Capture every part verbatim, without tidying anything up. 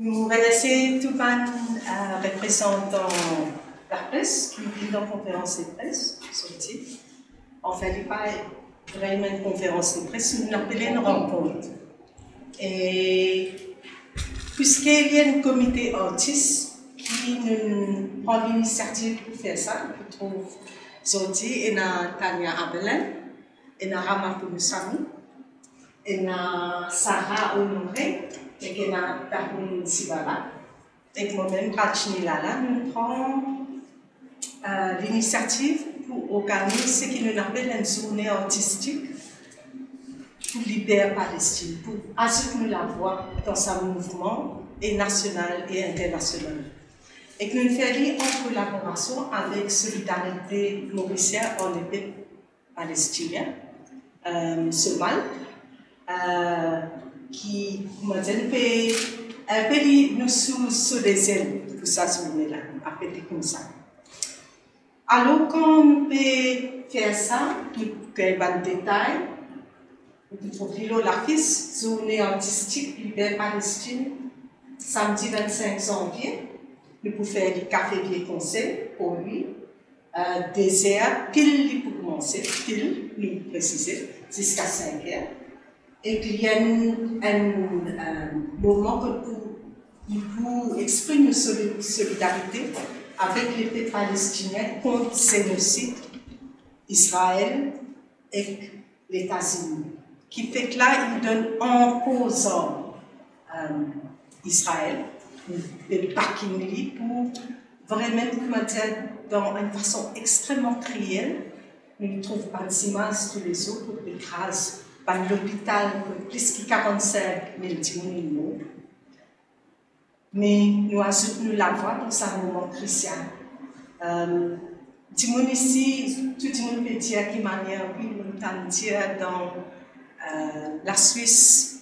Nou remersie tou bann, eh, reprezantan lapres ki vinn dan konferans de pres, sorti. Anfin, li pa vremem enn konferans de pres, nou apel enn rankont. E piski li enn komite artis ki nou pran linisiativ pou fer sa, pou trouv zordi ena Tania Abelin, ena Rama Pounousamie, ena Sarah Honoré, ek ena Tarun Sibala, ek momem Rajni Lala, nou pran, eh, linisiativ pou organiz seki nou apel enn zourne artistik pou liber Palestinn, pou azout nou lavwa dan sa mouvman, e nasional e internasional. Ek nou fer li an kolaborasion avek Solidarité Mauricienne Envers le Peuple Palestinien, eh, SOMALP, eh, ki, kouma dir, nou pe, eh, pe li nou sou, sou lezel pou sa zourne la, nou apel li koumsa. Alor, kan nou pe fer sa, nou gagn bann detay, nou pou trouv li lor lafis, Zourne Artistik Liber Palestinn, samdi vinn-sink zanvie, nou pou fer li Kafe Vie Konsey, Port Louis, eh, de zer pil li pou koumanse, pil, nou presize, ziska sink er. Ek li enn, enn, eh, moman kot pou, nou pou exprim nou soli-, solidarite avek lepep palestinien kont zenosid Izrael ek Letazini. Ki fet la, li donn ankor zarm, eh, Izrael, li backing li pou vremem, kouma dir, dan enn fason extrememan kriel. Nou trouv bann zimaz toulezour kot pe kraz bann lopital, kot plis ki karant-sink mil dimoun inn mor. Me nou azout nou lavwa dan sa moman krisial. Eh, dimoun isi, tou dimoun pe dir ki manier, wi, nou tann dir dan, eh, Laswis,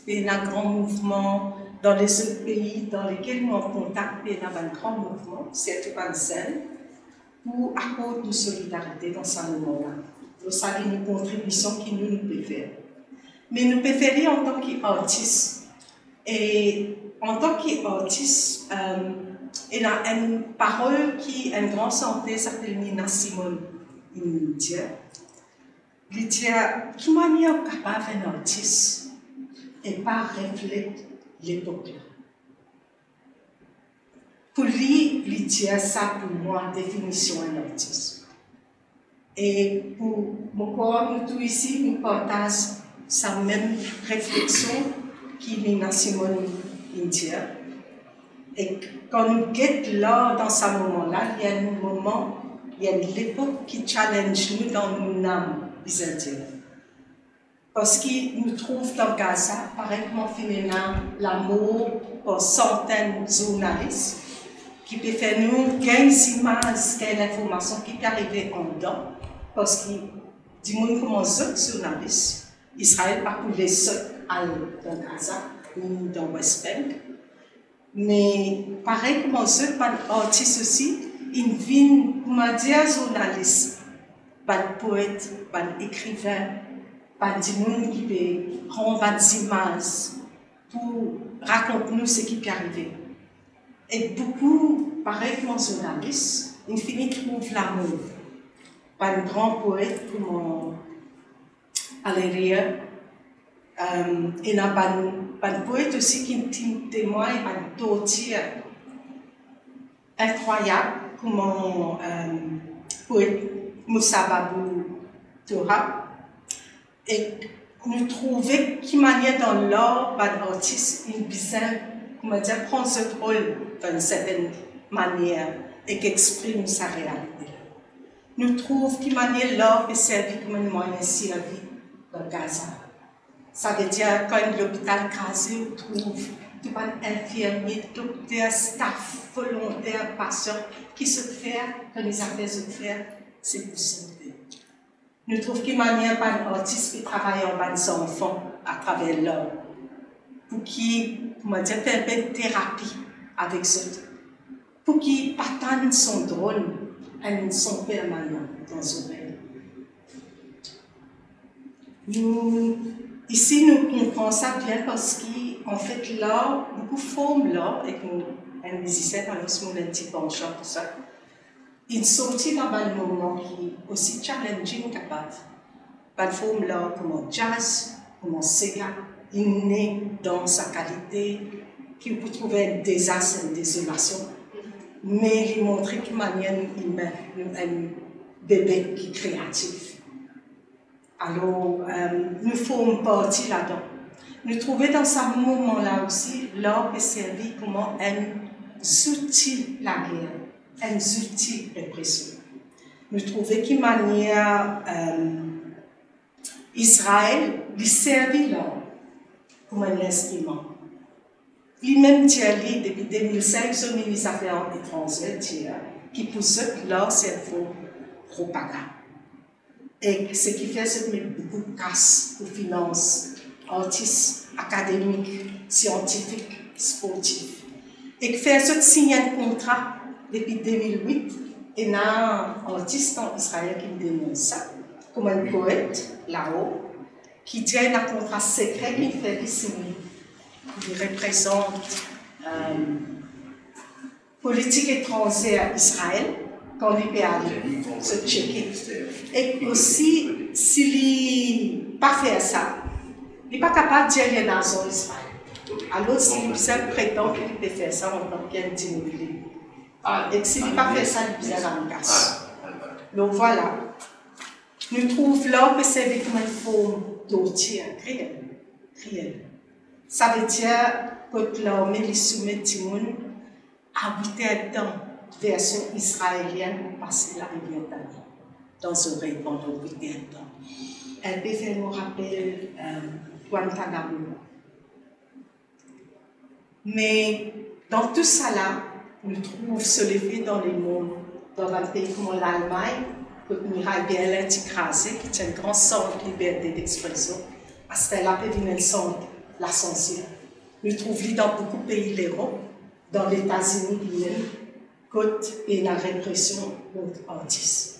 pena gran mouvman, dan lezot pei dan lekel nou an kontak, pena bann gran mouvman, sirtou bann zenn, pou akord nou solidarite dan sa moman la. Donk sa, li enn kontribision ki nou, nou pe fer. Me nou pe fer li antan ki artis. E antan ki artis, eh, ena enn parol ki enn gran santez apel Nina Simone inn dir. Li dir, ki manier ou kapav enn artis e pa reflet lepok la? Pou li, li dir sa pou mwa, definision enn artis. E pou mo krwar nou tou isi, nou partaz sa mem refleksion ki Nina Simone inn dir. E kan nou get lar dan sa moman la, li enn moman, li enn lepok ki challenge nou dan nou nam, bizin dir. Parski nou trouv dan Gaza, parey kouma finn ena lamor par santenn zournalis, ki pe fer nou gagn zimaz, gagn linformasion ki pe arive andan, parski dimoun kouma zot zournalis, Izrael pa pou les zot al dan Gaza, ni dan West Bank. Me parey kouma zot, bann artis osi, inn vinn, kouma dir, zournalis, bann poet, bann ekrivin, bann dimoun ki pe pran bann zimaz pou rakont nou seki pe arive. E boukou, parey kouma zournalis, inn fini trouv lamor. Bann gran poet kouma Aleria, eh, ena bann, bann poet osi ki ti temwagn bann tortir inkrwayab, kouma, eh, poet Moussa Babou Tourab. E nou trouve ki manier dan lar bann artis inn bizin, kouma dir, pran zot rol dan enn sertenn manier ek exprim sa realite la. Nou trouv ki manier lar pe servi kouma enn mwayin sirvi dan Gaza. Savedir, kan enn lopital kraze, ou trouv tou bann infirmie, dokter, staff, volonter, pasian, ki zot fer, kan li zafer zot fer, se pou sante. Nou trouv ki manier bann artis pe travay ar bann zanfan atraver lar, pou ki, kouma dir, fer enn pe terapi avek zot, pou ki pa tann son dronn, enn son permanan dan zorey. Nou, isi, nou konpran sa bien, parski Anfet, lar, boukou form lar, ek nou, enn mizisien, alor mo ena enn ti panshan pou sa. Inn sorti dan bann moman ki osi challenging kapav. Bann form lar kouma jazz, kouma sega, inn ne dan sa kalite ki ou pou trouve enn dezas, enn dezolasion. Me li montre ki manier nou imin, nou enn bebe ki kreatif. Alor, eh, nou form parti ladan. Nou trouve dan sa moman la osi, lar pe servi kouma enn zouti lager, enn zouti represion. Nou trouve ki manier, eh, Izrael, li servi lar kouma enn linstriman. Li mem dir li, depi de mil senk, so minis zafer etranzer dir ki pou zot, lar se enn form propagann. Ek seki fer zot met boukou kas pou finans artis akademik, siantifik, sportif. Ek fer zot sign enn kontra depi de mil wit, ena artis dan Izrael ki denons sa, kouma enn poet, Laor, ki dir ena kontra sekre ki fer li signe. Li reprezant, eh, politik etranzer Izrael, kan li pe ale, zot tcheke. Ek osi, si li pa fer sa, li pa kapav dir li enn azan Izrael. Alor, si li bizin pretann ki li pe fer sa antan ki enn dimoun lib. Ek si li pa fer sa, li bizin al kas. Donk, vwala. Nou trouv lar pe servi kouma enn form tortir, kreel, kreel. Savedir, kot larme li soumet dimoun a wit er dan, version izraelienn, pou pas Larivier Tana dan zorey pandan wit er dan. Enn pe fer nou rapel, eh, Guantanamo. Me dan tou sala, nou trouv so lefe dan lemond, dan bann pei kouma Lalmagn, kot miray Berlin ti kraze, ki ti enn gran sant liberte dexpresion, aster la pe vinn enn sant lasansir. Nou trouv li dan boukou pei Lerop, dan Letazini limem, kot ena represion kont artis.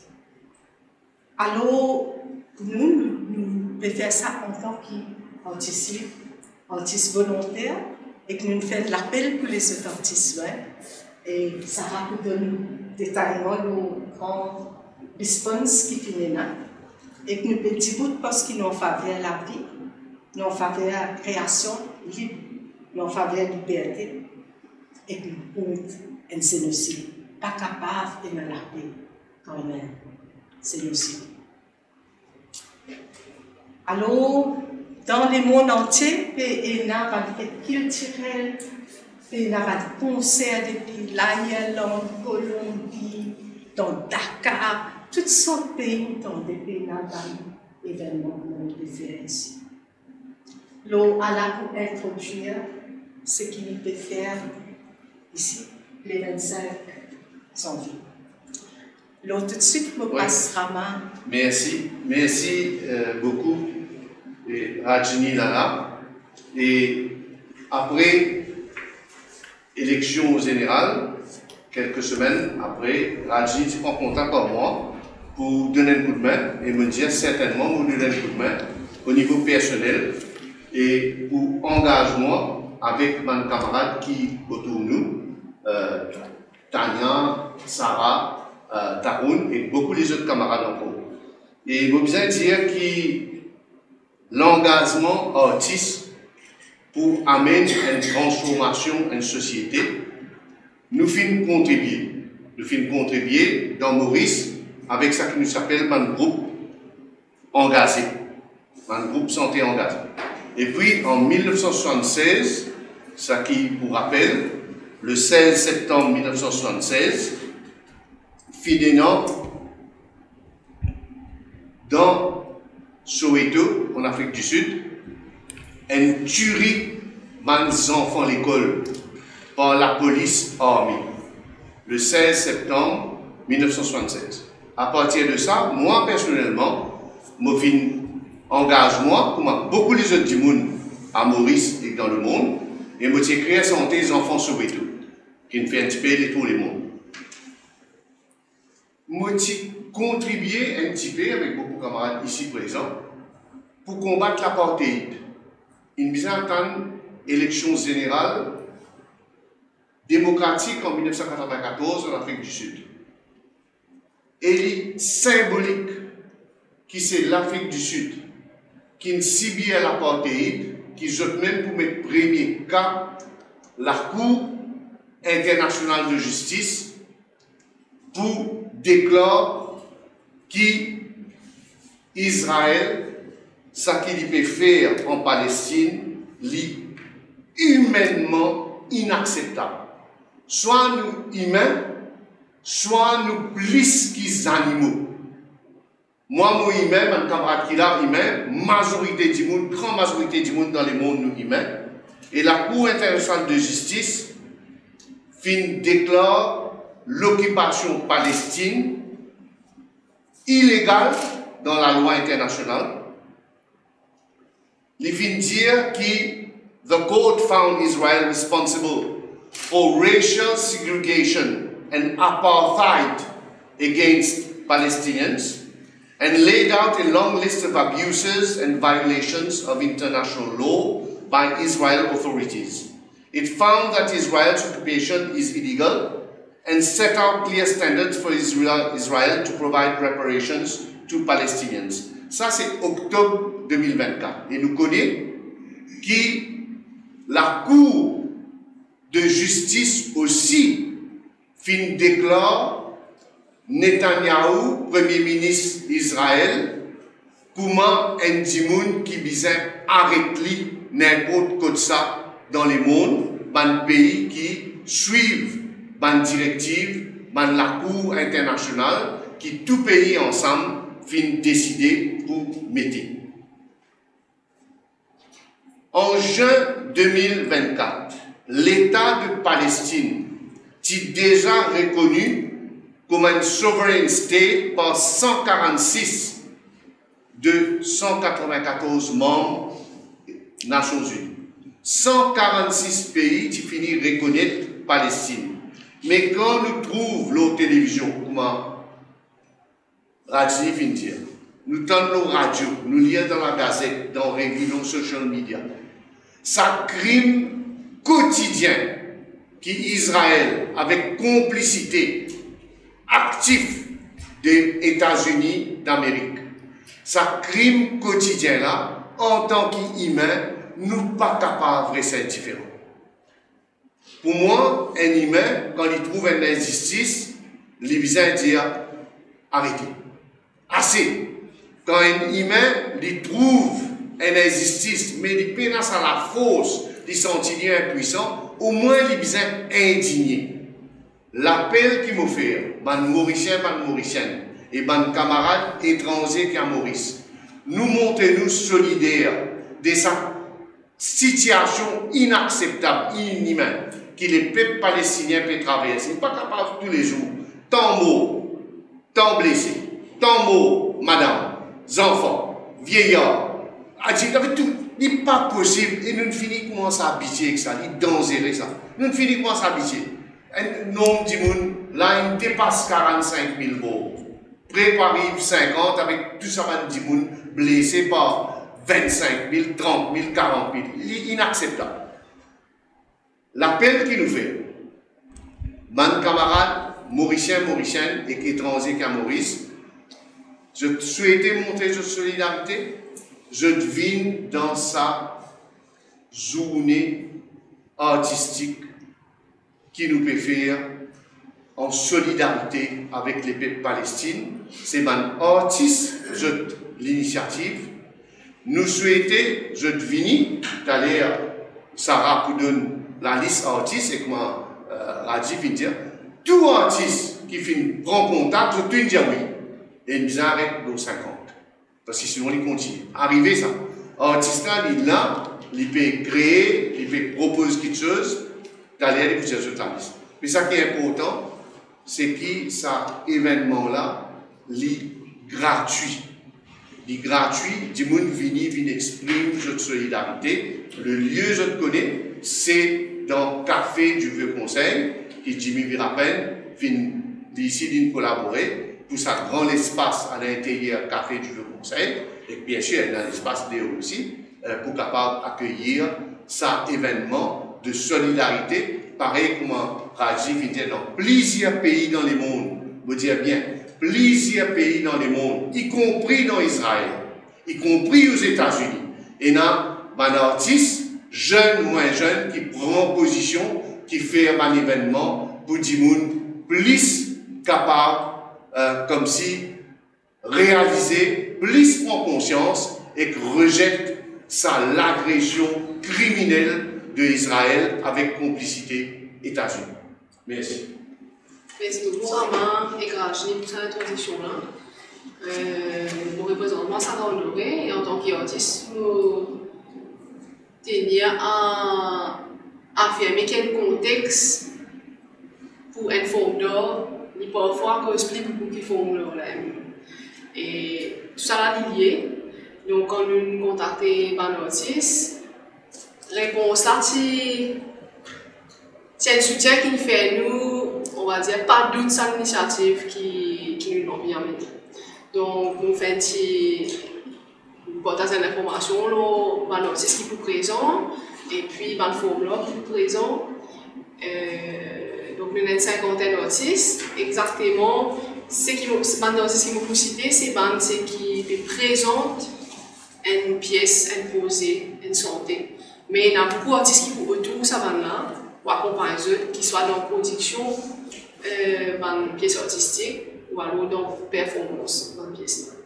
Alor, nou, nou, nou pe fer sa antan ki artis lib, artis volonter, ek nou fer lapel pou lezot artis, wi. E Sarah pou donn detayman lor gran response ki finn ena. Ek nou pe dibout parski nou anfaver lavi, nou anfaver kreasion lib, nou anfaver liberte, ek nou kont enn zenosid. Pa kapav ena lape kan ena enn zenosid. Alor, dan lemond antie, pe ena bann fet kiltirel, pe ena bann konser depi Lairland, Kolonbi, dan Dakar, tou sort pei, tande pe ena bann evennman kouma nou pe fer isi. Lor ala pou introdwir seki nou pe fer isi, le vennsenk zanvie. Lor toutswit, mo pas Rama. Mersi, mersi, eh, boukou, eh, Rajini Lala. E apre eleksion zeneral, kelke semenn apre, Rajini ti pran kontak ar mwa pou donn enn koudme, e mo dir sertennman mo donn enn koudme o nivo personel e pou angaz mwa avek bann kamarad ki otour nou, eh, Tania, Sarah, eh, Tarun e boukou lezot kamarad ankor. E mo bizin dir ki langazman artis pou amenn enn transformasion enn sosiete, nou finn kontribie. Nou finn kontribie dan Moris avek seki nou apel bann group angaze, bann group sante angaze. Epi an mil nef san swasann-sez, seki pou rapel, le sez septanm mil nef san swasann-sez, finn ena dan Soweto, an Afrik di Sid, enn tiri bann zanfan lekol par lapolis arme, le sez septanm mil nef san swasann-sez. Apartir de sa, mwa personelman, mo finn angaz mwa, kouma boukou lezot dimoun a Moris ek dan lemond, e mo ti ekrir sante Zanfan Soweto, ki finn fer enn tipe letour lemond. Mo ti kontribie enn tipe avek boukou kamarad isi prezan pou konbat lapartheid. Inn bizin atann eleksion zeneral demokratik an mil nef san katrovin-katorz an Lafrik di Sid. E li sinbolik ki se Lafrik di Sid ki'nn sibir lapartheid, ki zot mem pou met premie ka Lakour Internasional de Zistis pou deklar ki Izrael, seki li pe fer an Palestinn, li imennman inakseptab. Swa nou imin, swa nou plis ki zanimo. Mwa mo imin, bann kamarad ki la imin, mazorite dimoun, gran mazorite dimoun dan lemond nou imin. E Lakour Internasional de Zistis finn deklar lokipasion Palestinn ilegal dan lalwa internasional. Li finn dir ki the court found Israel responsible for racial segregation and apartheid against Palestinians and laid out a long list of abuses and violations of international law by Israel authorities. It found that Israel's occupation is illegal and set out clear standards for Israel, Israel to provide reparations to Palestinians. Sa se oktob de mil vennkat. E nou kone ki Lakour de Zistis osi finn deklar Netanyahu, premie minis Izrael, kouma enn dimoun ki bizin aret li ninport kot sa dan lemond, bann pei ki swiv bann direktiv bann Lakour Internasional ki tou pei ansam finn deside pou mete. An zin de mil vennkat, Leta de Palestinn ti deza rekoni kouma enn sovereign state par san karann-sis de san katrovin-katorz manm Nasion Zini. San karann-sis pei ti fini rekonet Palestinn. Me kan nou trouv lor televizion, kouma Radini finn dir, nou tann lor radio, nou lir dan lagazet, dan revi, lor social media, sa krim kotidien ki Izrael, avek konplisite aktif de Etazini Damerik, sa krim kotidien la, antan ki imin, nou pa kapav res indiferan. Pou mwa, enn imin, kan li trouv enn inzistis, li bizin dir, "Arete. Ase." Kan enn imin, li trouv enn inzistis, me li pena sa lafors, li santi li inpwisan, omwin li bizin indinie. Lapel ki mo fer bann Morisien, bann Morisienn e bann kamarad etranze ki a Moris, nou montre nou solider de sa sitiasion inakseptab, inimin ki lepep palestinien pe traverse. Li pa kapav toulezour, tan mor, tan blese, tan mor, madam, zanfan, vieyar, adilt, avek tou, li pa posib. E nou fini koumans abitie ek sa, li danzere sa. Nou fini koumans abitie. Enn nonb dimoun la inn depas karann-sink mil mor. Pre pou ariv sinkant avek tou sa bann dimoun blese par vinn-sink mil, trant mil, karant mil. Li inakseptab. Lapel ki nou fer, bann kamarad Morisien, Morisienn ek etranze ki a Moris, zot swete montre zot solidarite, zot vinn dan sa zourne artistik ki nou pe fer an solidarite avek lepep Palestinn. Se bann artis, zot linisiativ. Nou swete zot vini. Taler Sarah pou donn lalis artis, ek mwa, eh, Raji finn dir, tou artis ki finn pran kontak, zot tou inn dir wi. E nou bizin aret lor sinkant. Parski sinon li kontinie. Arive sa. Artis la, li la, li pe kree, li pe propoz kiksoz, taler li pou dir zot lalis. Me sa ki inportan, se ki sa evennman la, li gratwi. Li gratwi, dimoun vini, vinn exprim zot solidarite. Le lie zot kone, se dan Café du Vieux Conseil, ki Jimmy Virapène finn, li isi, linn kolabore pou sa gran lespas a linteryer Café du Vieux Conseil, e biensir, ena lespas deor osi, eh, pou kapav akeyir sa evennman de solidarite, parey kouma Raji finn dir, dan plizier pei dan lemond, mo dir bien, plizier pei dan lemond, ikonpri dan Izrael, ikonpri Ozetazini, ena bann artis, zenn, mwin zenn, ki pran pozision, ki fer bann evennman pou dimoun plis kapav, eh, koumsi realize, plis pran konsians ek rezet sa lagresion kriminel de Izrael avek konplisite Etazini. Mersi. Mersi boukou, Romain ek Rajni, pou sa introdiksion la. Eh, mo reprezant mwa Sarah Honoré, e antan ki artis, mo tenir a afirme ki enn kontex pou enn form dar, li parfwa koz pli boukou ki form dar la mem. E tousala li lie. Donk, kan nou kontakte bann artis, repons la ti, ti enn soutien ki fer nou, on va dir, pa dout sa linisiativ ki, ki nou anvi amene. Donk, nou fer enn ti partaz enn linformasion lor bann artis ki pou prezan, epi bann form dar ki pou prezan. Eh, donk, nou ena enn sinkantenn artis. Exakteman, seki mo, bann artis ki mo pou site, se bann seki pe prezant enn pies, enn proze, enn sante. Me ena boukou artis ki pou otour sa bann la, pou akonpagn zot, ki swa dan prodiksion, eh, bann pies artistik, ou alor dan performans bann pies la.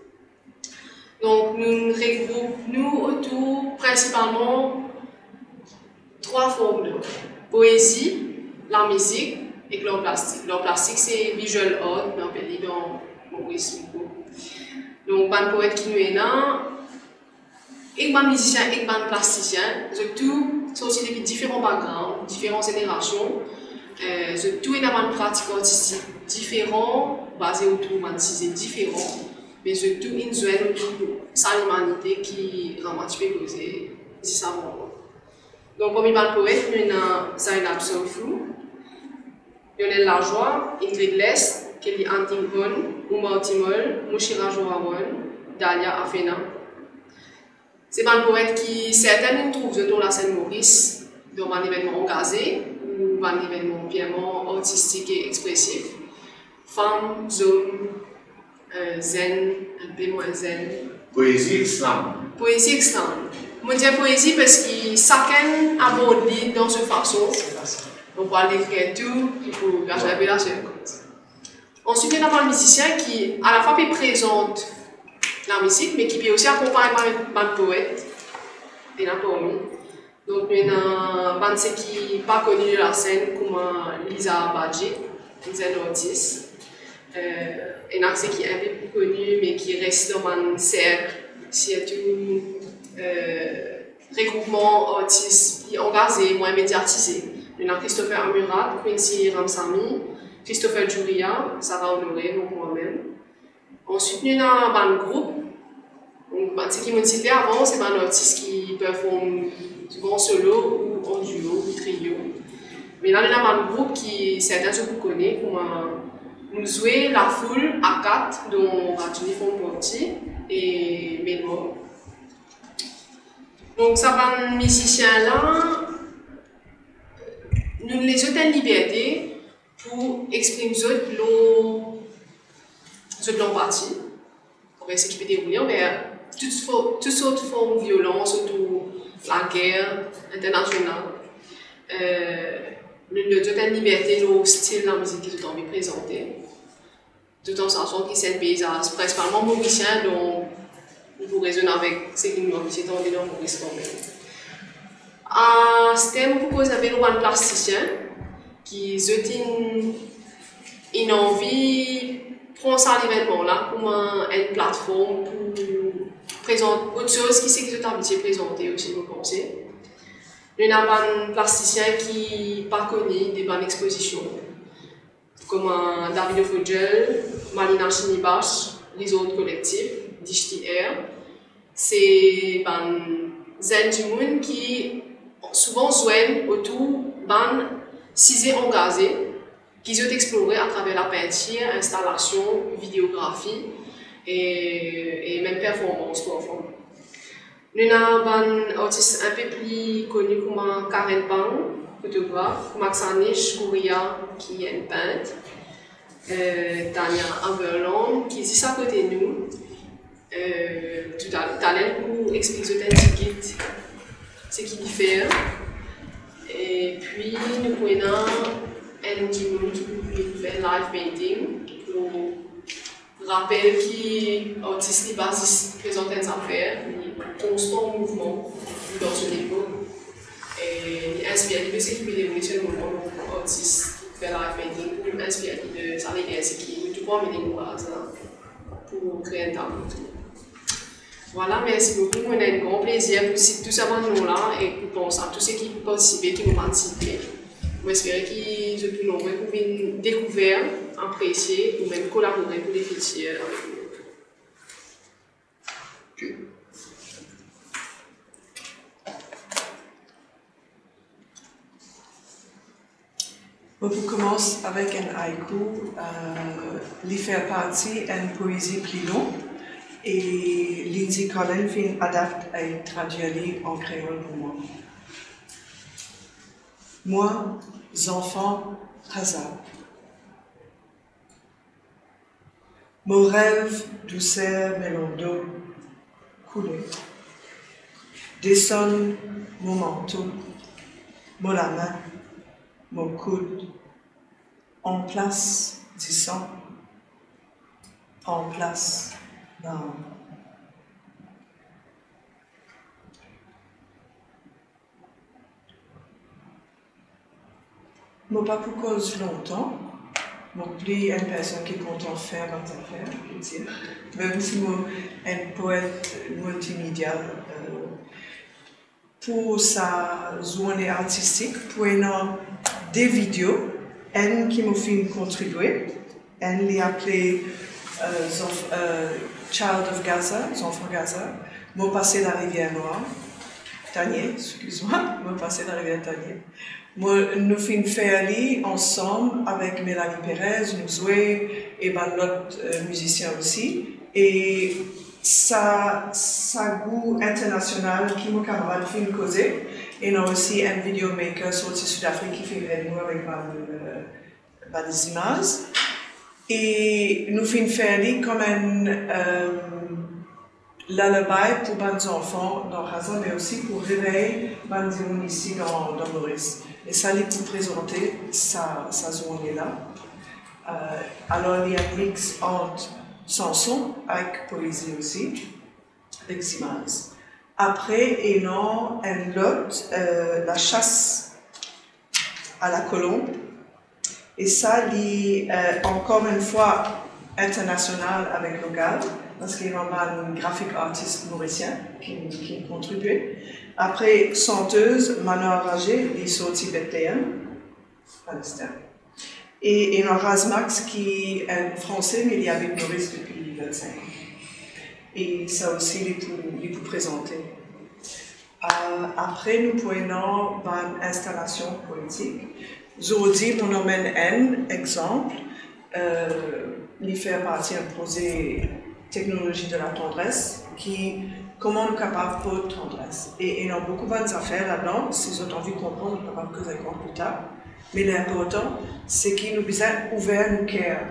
Donk, nou regroup nou otour prinsipalman trwa form de poezi, lamizik ek lar plastik. Lar plastik, se visual art, nou apel li dan Moris, Miko. Donk, bann poet ki nou ena, ek bann mizisien, ek bann plastisien, zot tou sorti depi diferan background, diferan zenerasion. Eh, zot tou ena bann pratik artistik diferan, baze otour bann size diferan, me zot tou inn zwenn otour sa limanite ki Raji ti pe koze zis avan. Donk, parmi bann poet, nou ena Zainab Soufou, Lionel Lajoie, Ingrid Lest, Kelly Huntington, Oumar Timol, Mouchira Joawon, Dalia Afena. Se bann poet ki sertin nou trouv zot lor lasenn Moris, dan bann evennman angaze ou bann evennman pirman artistik e expresif. Fam, zom, eh, zenn, enn pe mwin zenn. Poezi ek slam. Poezi ek slam. Mo dir poezi parski sakenn abord li dan so fason. Donk, pou al ekrir tou, pou gard enn pe laserkont. Answit, ena bann mizisien ki alafwa pe prezant lamizik, me ki pe osi akonpagn bann, bann poet. Ena parmi. Donk, nou ena bann seki pa koni lor lasenn, kouma Liza Badji, enn zenn artis. Eh, ena seki enn pe pli koni, me ki res dan bann serk, sirtou, eh, regroupman artis pli angaze, mwin mediatize. Nou ena Christopher Amurath, Quincy Ramsamy, Christopher Juria, Sarah Honoré, donk mwa mem. Answit, nou ena bann group. Donk, bann seki mo ti site avan, se bann artis ki perform souvan solo ou an duo ou trio. Me la, nou ena bann group ki sertin zot pou kone, kouma Nou Zwe Lafoul a Kat, dont Raji finn fer parti, e Melmor. Donk, sa bann mizisien la, nou les zot enn liberte pou exprim zot lor zot lanpati anver seki pe deroule, anver tou for-, tou sort form violans otour lager internasional. Eh, nou les zot enn liberte lor stil lamizik ki zot anvi prezante. Tout an sachant ki se enn peizaz prinsipalman morisien, donk nou pou rezonn avek seki nou abitie tande dan Moris kanmem. Aster mo pou koz enn pe lor bann plastisien ki zot inn, inn anvi pran sa levennman la kouma enn platform pou prezant ot soz ki seki zot abitie prezante osi, mo panse. Nou ena bann plastisien ki pa koni de bann expozision, kouma David Ofodjel, Malina Chinibash, Lizord Collective, Dishti Air. Se bann zenn dimoun ki souvan zwenn otour bann size angaze ki zot explore atraver lapintir, instalasion, videografi e, e mem performans parfwa. Nou ena bann artis inpe pli koni kouma Karen Pang, fotograf, Max Anish Kouria, ki enn pint, eh, Tania Averland, ki zis akote nou. Eh, touta-, taler pou explik zot enn tigit seki li fer. Epi nou pou ena enn dimoun ki pou vinn fer live painting pou rapel ki artis li pa zis prezant enn zafer, li konstan mouvman dan so epok. E li inspir li de seki pe deroule so moman, donk artis ki fer live painting pou inspir li de sa leker seki nou tou pou amenn enn baz la pou kree enn tablo. Vwala, mersi boukou. Mo ena enn gran plezir pou sit tou sa bann nom la e pou pans a tou seki partisipe, ki mo pa site. Mo espere ki zot pou nonbra pou vinn dekouver, apresie ou mem kolabore pou lefitir avek nou. Mo pou koumans avek enn haiku, eh, li fer parti enn poezi pli long, e Lindsay Cullen finn adapt e tradwir li an kreol pou mwa. Mwa, zanfan Raza. Mo rev douser me lando koule, desann mo manto, mo lame, mo koud, anplas disan, anplas larm. Mo pa pou koz lontan, mo pli enn personn ki kontan fer bann zafer, pou dir. Mem si mo enn poet multimedia, eh, pou sa zourne artistik, pou ena de video, enn ki mo finn kontribie, enn li apele, eh, Zanf-, eh, Child of Gaza, Zanfan Gaza, Mo pase Larivier Nwar, Tanie, eskiz mwa, Mo pase Larivier Tanie. Mo, nou finn fer li ansam avek Melanie Perez, nou zwe, e bann lot, eh, mizisien osi. E sa, sa gou internasional ki mo kamarad finn koze, ena osi enn videomaker sorti Sud Afrik ki finn ed nou avek bann, eh, bann zimaz. E nou finn fer li kom enn, eh, lullaby pou bann zanfan dan Raza, me osi pou revey bann dimoun isi dan, dan Moris. E sa li pou prezante sa, sa zourne la. Eh, alor, li enn mix ant sanson avek poezi osi, avek zimaz. Apre, ena enn lot, eh, La chasse à la colombe. E sa, li, eh, ankor enn fwa internasional avek lokal, parski ena bann graphic artist morisien ki, ki kontribie. Apre, santez Manoir Ragé, li sorti Bethléem, Palestin. E, e ena Razmax ki enn Franse, me li abit Moris depi vennsenk an. E sa osi, li pou, li pou prezante. Eh, apre, nou pou ena bann instalasion poetik. Zordi, mo amenn enn exanp, eh, li fer parti enn proze Technologie de la tendresse, ki, kouma nou kapav port tandres. E, e ena boukou bann zafer ladan, si zot anvi konpran, nou kapav koz ankor pli tar. Me linportan, seki nou bizin ouver nou ker.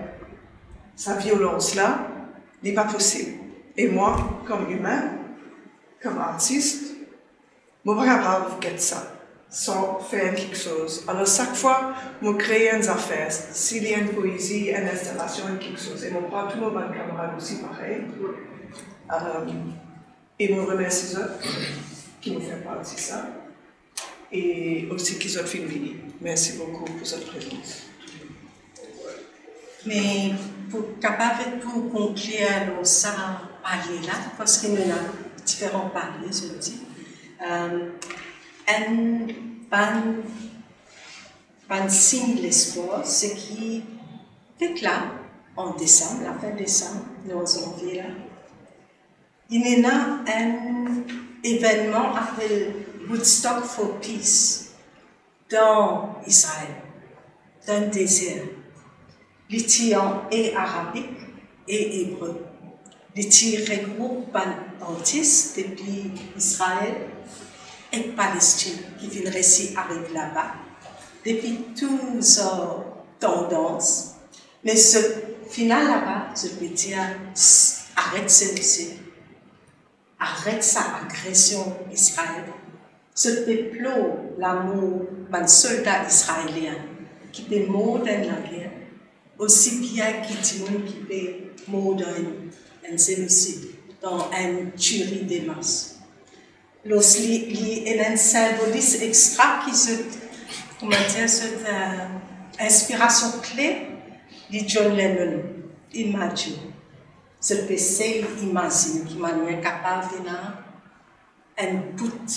Sa violans la, li pa posib. E mwa, kom imin, kom artis, mo pa kapav get sa san fer kiksoz. Alor, sak fwa mo kree enn zafer, si li enn poezi, enn instalasion, enn kiksoz, e mo krwar tou mo bann kamarad osi parey. Eh, e mo remersi zot ki mo fer parti sa, e osi ki zot finn vini. Mersi boukou pou zot prezans. Me pou kapav pou konklir lor sa palye la, parski nou ena diferan palye, zot dir, eh, enn bann, bann sign lespwar, seki fek la, an desam, lafin desam, nou an zanvie la, inn ena enn evennman apel Woodstock for Peace dan Izrael, dan dezer. Li ti an e arabik e ebre. Li ti regroup bann artis depi Izrael ek Palestinn ki finn resi ariv laba, depi tou zor tandans, me zot final laba, zot pe dir, "Aret zenosid, aret sa agresion Izrael." Zot pe plor lamor bann solda izraelien ki pe mor dan lager, osi bien ki dimoun ki pe mor dan enn, enn zenosid, dan enn tieri de mas. Lors li, li ena enn sinbolis extra ki zot, kouma dir, zot, eh, inspirasion kle, li John Lennon, Imagine. Zot pe sey imazinn ki manier kapav ena enn bout,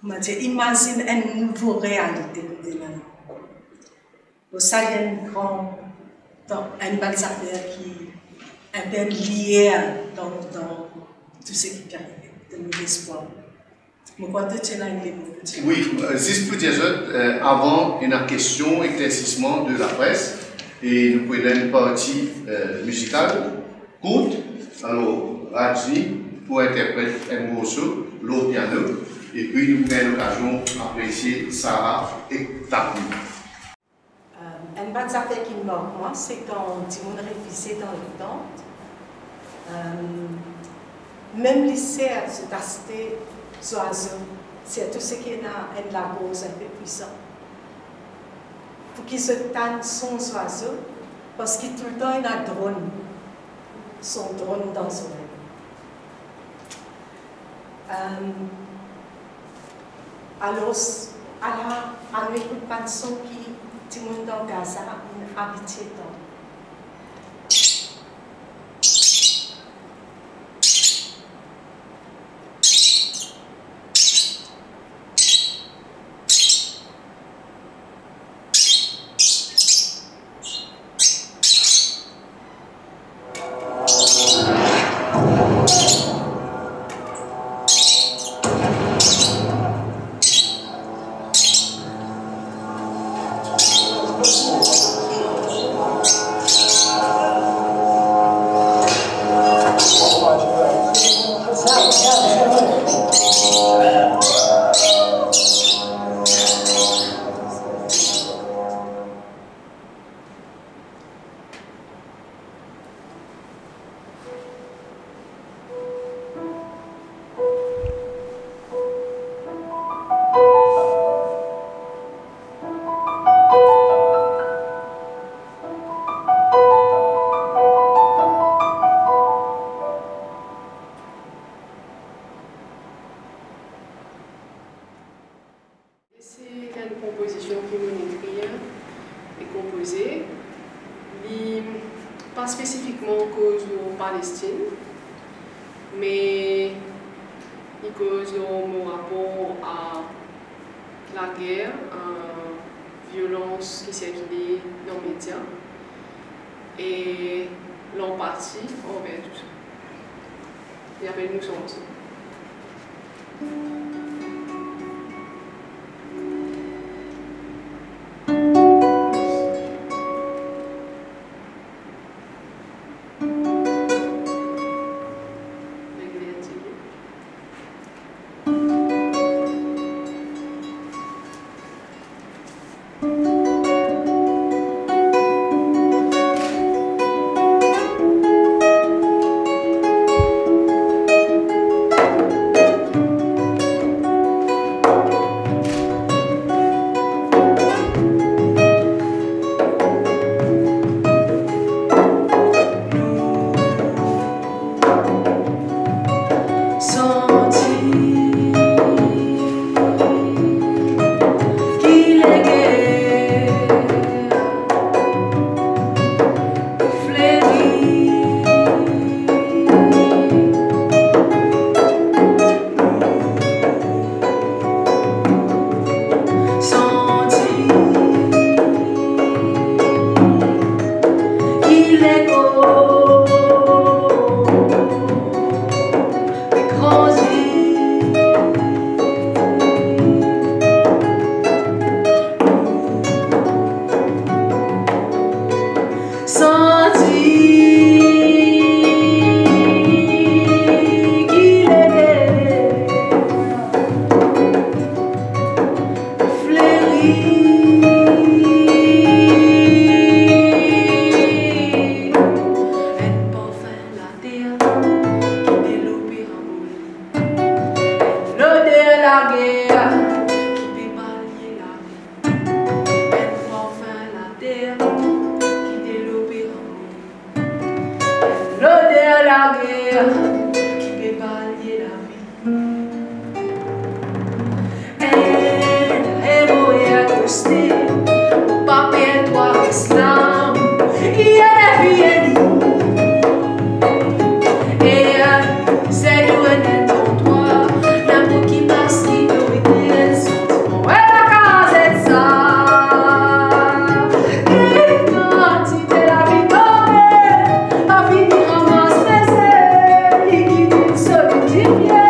kouma dir, imazinn enn nouvo realite pou demin. Bon, sa li enn gran, dan enn bann zafer ki enpe lie dan, dan tou seki pe arive, dan nou lespwar. Mo krwar to ti ena enn limo pou dir. Wi, eh, zis pou dir zot, eh, avan, ena kestion, eklersisman de lapres, e nou pou ena enn parti, eh, mizikal kourt. Alor, Rajni pou interpret enn morso lor piano, epi nou pou gagn lokazion apresie Sarah ek Tati. Eh, enn bann zafer ki mark mwa, se kan dimoun refize dan letant, eh, mem liser zot aste zwazo, sirtou seki ena enn lagoz enpe pwizan, pou ki zot tann son zwazo, parski toultan ena dronn, son dronn dan zorey. Eh, alor, ala, anou ekout bann son ki dimoun dan Gaza inn abitie tann. Se enn konpozision ki mo'nn ekrir e konpoze. Li pa spesifikman koz lor Palestinn, me li koz lor mo rapor a lager, a violans ki sirkile dan media e lanpati anver tou sa. Li apel Nous sommes ensemble. Santi ki leger fleri. Santi ki leko pe kraz Lager ki pe balye lavi, enn parfin later ki delope lanmou, enn loder lager ki pe balye lavi. Enn remoyer koste, pa per twa, res larm, ki ena fini. E, eh, se nou enn tantwa, lanmou ki pas, ki dorit, ki enn santiman. Wi, lakaz et sa. Ki kantite lavi donn, pa fini ramas peze, li ki vinn solidifie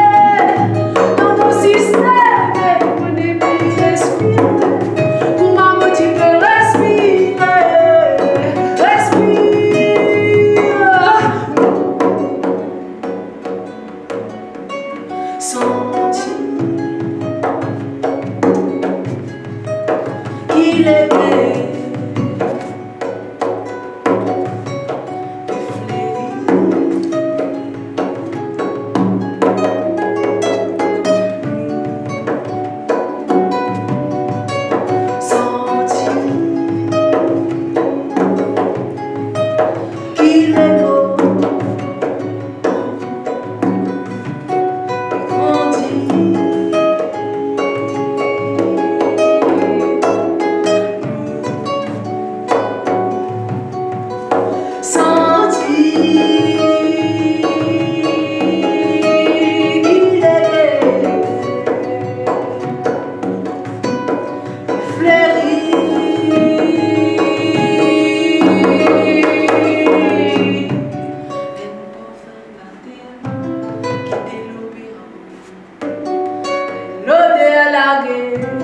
dan nou sistem, e nou nepli respire. Kouma mo ti pe respire, respire. Santi ki lete pe fleri. Santi ki leko grandi. Santi ki lete fleri. Enn parfin later ki delope lanmou, enn loder lager